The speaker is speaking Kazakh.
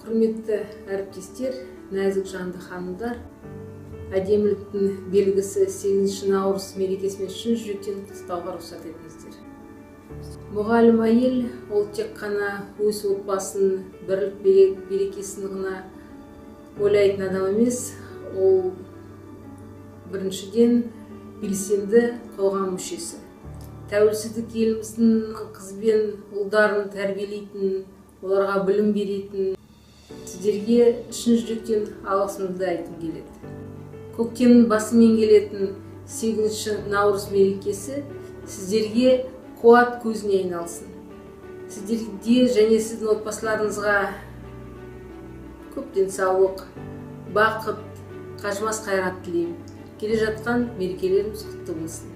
Құрметті әріптестер, нәзік жанды ханымдар, әдеміліктің белгісі 8 наурыз мерекесімен шын жүректен құттықтауға рұқсат етіңіздер. Мұғалім әйел ол тек қана өз отбасының бірлік берекесін ғана ойлайтын адам емес, ол біріншіден белсенді қоғам мүшесі. Тәуелсіздік еліміздің қыз бен ұлдарын тәрбиелейтін, оларға білім беретін сіздерге шын жүректен алғысымды айтқым келеді. Көктемнің басымен келетін 8 наурыз мерекесі сіздерге қуат көзіне айналсын. Сіздерге және сіздің отбасыларыңызға көп денсаулық, бақыт, қажымас қайрат тілеймін. Келе жатқан мерекелеріміз құтты болсын.